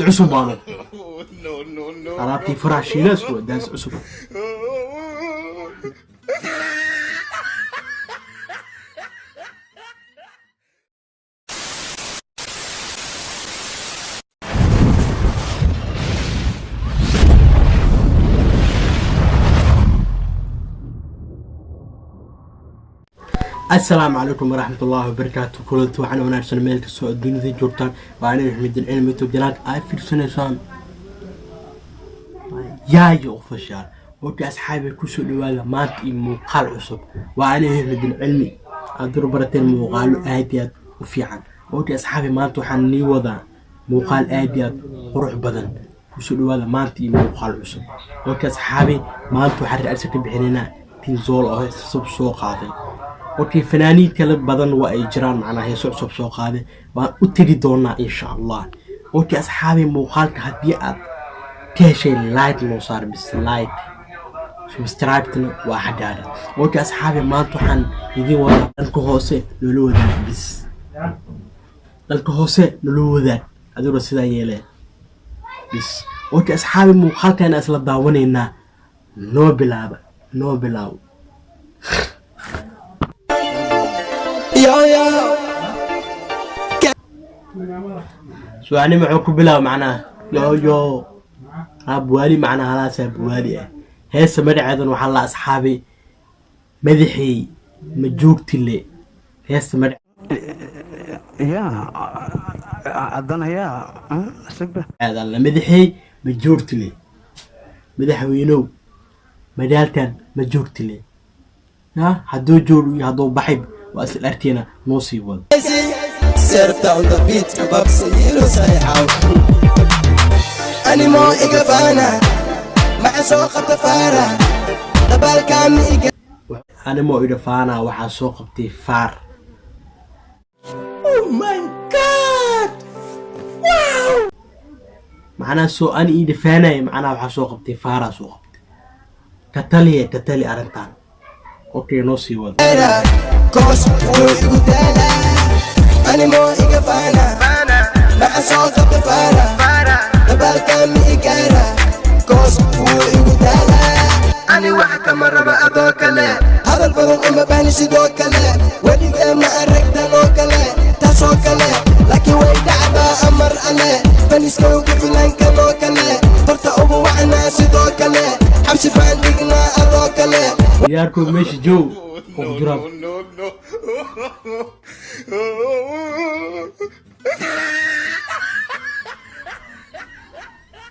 Cusub baano alaabtii faraha Shiineesku waa daas cusub. Asalaamu calaykum waraxmat ullaahi wabarakaatu. Kulanti waxaan wanaagsan meel kastoo adduunyada joogtaan. Waa aniga Axmed Cilmi YouTube jalaad ay fiirsanaysaan, Yaayo Official. Okay asxaabi, kusoo dhawaada maanta iyo muuqaal cusub. Waa aniga Axmed Cilmi, aad dur barateen muuqaalo aad iyo aad u fiican. Okay asxaabi, maanta waxaan nii wadaa muuqaal aad iyo aad qurux badan. Kusoo dhawaada maanta iyo muuqaal cusub. Okay asxaabi, maanta waxaan reaction ka bixinaynaa King Zola oo hees cusub soo qaaday. Okay, fanaaniin kale badan waa ay jiraan, macnaha heeso cusub soo qaaday, waan u tegi doonaa insha Allah. Okay asxaabi, muuqaalka haddii aad ka heshay, like noo saar bis, like, subscribe-tana waa xaggaada. Okay asxaabi, maanta waxaan idin wadaa dhanka hoose noola wadaag bis, dhanka hoose noola wadaag adiguna sidaa yeelee bis. Okay asxaabi, muuqaalkan isla daawanaynaa. Noo bilaaba, noo bilaabo. Yo, yo. Su'aani muxuu ku bilaaba? Macnaha yo yo abwaali, macnaha halaas abwaali ah. Heesa magaceedan waxaa la asxaabay madaxii ma joogtile heesta Yaa haddana yaa sigba. Magaceeda la madaxii ma joogtile, madaxweynow magaalkan ma joogtile. Ya hadduu joog iyo hadduu baxay waa isla arteena. Noo sii wada. Serta on the beat, kababsa yilo saxiixaw. Animo iga faana, maxa soo qabta faara, dabaalkaama iga Animo idhafaana, waxaa soo qabtay faar. Oh my God! Macnaha soo ani ii dhafaanaya, macnaha waxaa soo qabtay faaraa soo qabtay. Ka taliya, ka tali arrintan. Okay, noo sii wada. Koos wuu igu daalaa. Animo iga faana, maxa soo qabta faara, dabaalkaama igaara, koos wuu igu daalaa. Ani wax kama raba adoo kale, hadal badan uma baahni sidoo kale. Weligee ma aragtan oo kale, taasoo kale, laakiin way dhacdaa amar ale. Faniskow ku filan kanoo kale, farta ugu wacnaa sidoo kale, xabsi baan dhignaa adoo kale. Diyaarkoo meesha joog oo ku jiraa. No, no.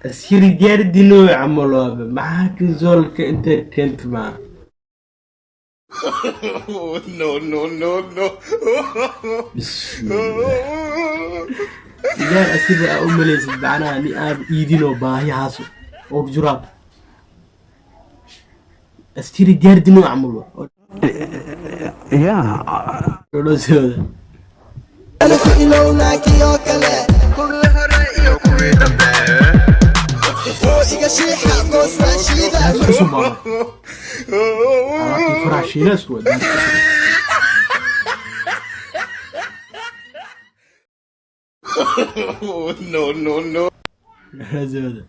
Askari gaardino camal waaba. Maxaa King Zolka inta keenta maa? No, no, no, no. Bismillah, diyaar asiga aa u malaysid, macnaha ni aad iidinoo baahihaas oo ku jiraa. Askari gaardino camal waa. Yaa. Noloshooda. Ana ku ilownaa kiyoo kale, Kuwii hore iyo kuwii dambe. Wuu iga shiixa, koos waa shiida. Daas cusub baa alaabtii faraha Shiineesku waa daas cusub. No, no, no. Noloshooda.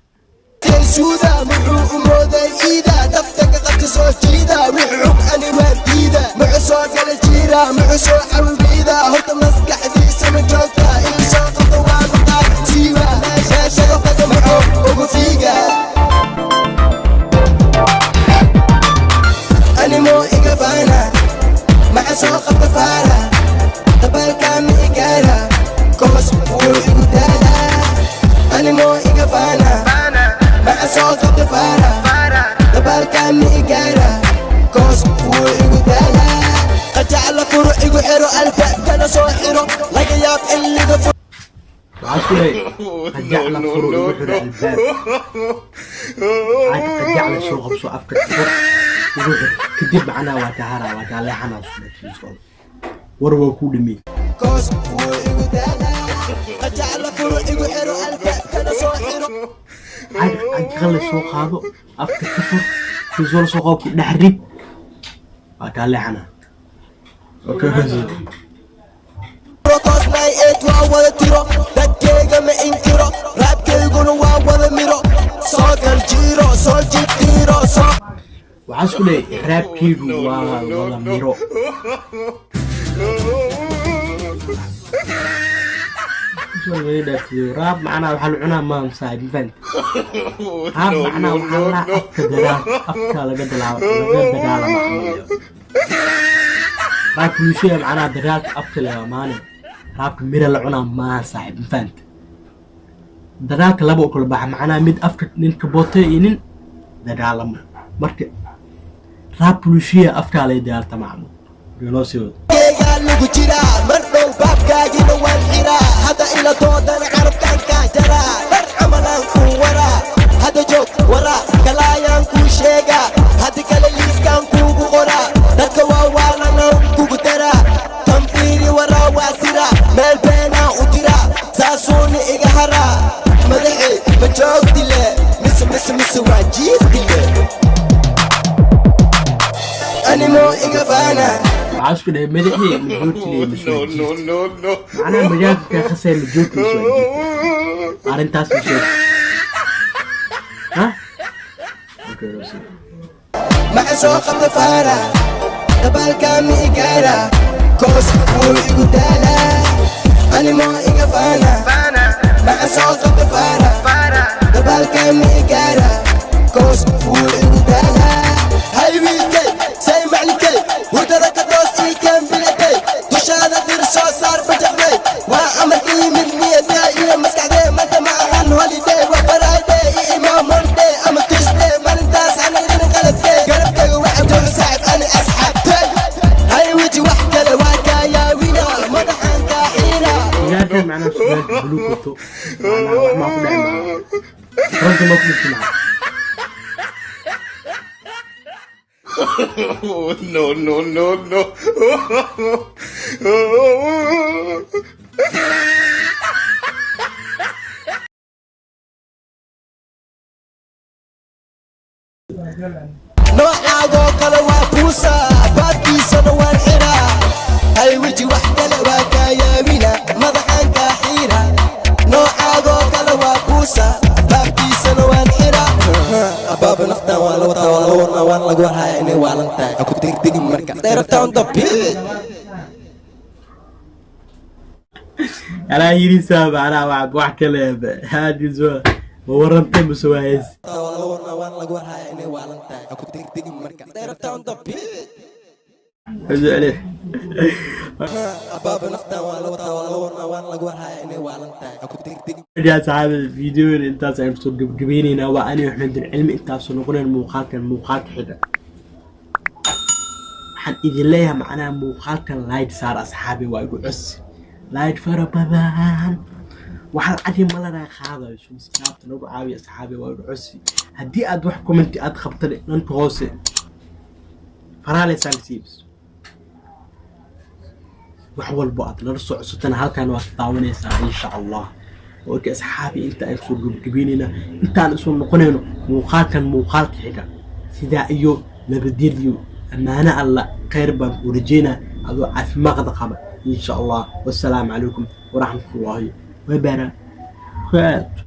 Suuda muxuu u mooday iida, dafta ka qabta soo jiida, wixii xug ani waan diida. Muxuu soo gala jiira, muxuu soo cawibiida? Horta maskaxdiisa ma joogta? Ii soo qabta waa maqaar siiba, meeshada taga muxuu ugu fiiga? Animo iga faana, maxa soo qabta faara, dabaalkaama igaara, koos wuu igu daalaa. Animo iga faana, maxa soo qabta faara, dabaalkaama igaara, koos wuu igu daalaa. Qajacla furo, igu xiro albaabkana soo xiro, laga yaab in liga Waxaa isku leeyahay qajacla furo, igu xiro albaab. Caag qajacla soo qabso, afka fur, igu xir, kadib macnaha waa ka haraa, waa kaa leexanaa. Isku leeyahay war waa ku dhimay. Koos wuu igu daalaa. Qajacla furo, igu xiro albaabkana soo xiro. Caag cajqale soo qaado, afka ka fur, kiisoo soo qaado, ku dhex rid, waa kaa leexanaa. Okay. Koos 98 waa wada tiro, dadkayga ma inkiro, raabkaygu. Waxaa isku leeyahay rap-keygu waa wada miro. Rap macnaha waxaa la cunaa maam, saaxib, ma fahanti? Rap macnaha waxaa la afka dagaal, afka laga dagaala, laga dagaalama camal. Rap-ka luushiya macnaha dagaalka afka laga maane. Rap-ka mira la cunaa maaha, saaxib, ma fahanti? Dagaalka laba u kala baxa, macnaha mid afka ninka boote iyo nin dagaalamo. Marka rap luushiya afkaa lay dagaaltama camal. Noo sii wado. Geegaa lagu jiraa, mar dhow baabkaagina waan xiraa. Hadda ila doodana carabkaan kaa jaraa, dhar camalaan kuu waraa. Hadda joog waraa kalaayaan kuu sheegaa, haddi kale liiskaan kuugu qoraa. Dadka waa waalanaan kugu daraa, tanfiiri waraa, waa siraa, meel beenaa u diraa, saasuuni iga haraa. Madaxi ma joogdile mise mise mise waa jiifdile animo iga faana? Waxaa isku dhahay madaxii ma joogtile mise No, waa no, jiifta? no, no. Macnaha magaalka kaa khasaya, ma joogti mise waa jiifta? Arrintaas ma sheeg ha. Okay, noo sii. Maxa soo qabta faara dabaalkaa mi igaara, koos wuu igu daalaa, animo iga faana. Maxa soo qabta faara dabaalkaa mi igaara, koos wuu igu daalaa. Hay wiilkay, say maclinkay, hurdada ka toos, ii keen bilatay, dushaada dir, soo saar bajaqday. Waa amarka yimid niyadaa iyo maskaxdee. Manta ma ahan holiday, waa Friday. Ii imaa Monday ama Tuesday, maalintaas anagana qaladkay. Garabkayga waxa jooga saaxib ani asxaabtay. Hay weji, wax kale waa kaayaawina, madaxaan kaa xiira. Magaalka macnaha surwaalka buluug wato, macnaha wax maa ku dhacay? Macnaha koronto ma ku dhufti macnaha? No, no, no, no. Noocaagoo kale waa buusa, baabkiisana waan xiraa. Hay weji, wax kale waa kaayaawina, madaxaan kaa xiira. Noocaagoo kale waa buusa, baabkiisana waan xiraa. Abaaba naftan waa la wataa, waa la warnaa, waan lagu warhaya inay waalan tahay. Ha ku degdegin marka day rabtaa on the beat. Anaa yirisaa macnaha wax kale haadiso ma warantay mase waa hees? Waa la warnaa, waan lagu warhaya inay waalan tahay. Ha ku degdegin marka day rabtaa on the beat. Abaaba naftan waa la wataa, waa la warnaa, waan lagu warhaya inay waalan tahay. Ha ku degdegin. Yaa saxaabada, videogan intaas ayaan kusoo gabagabeyneynaa. Waa ani Axmed Cilmi. Intaasoo noqonayn muuqaalkan muuqaalka xiga, waxaan idin leeyahay macnaha muuqaalkan like saar, asxaabi, waa igu codsi. Like fara badan, waxaa lacagii malana qaadayo. Subscribe nagu caawiya, asxaabi, waa igu codsi. Haddii aad wax comment aad qabtan, dhanka hoose faraaleysaa siibs. Wax walbo aad nala socodsatana halkan waad daawanaysaa, insha Allah. Okay asxaabi, inta aan soo gabagabeynayna, intaan isu noqonayno muuqaalkan muuqaalka xiga, sidaa iyo nabadgelyo, ammaano Alla, khayr baan ku rajeynaa adoo caafimaad qaba, insha Allah. Wassalaamu calaykum waraxmatullaahi wabarakaatu.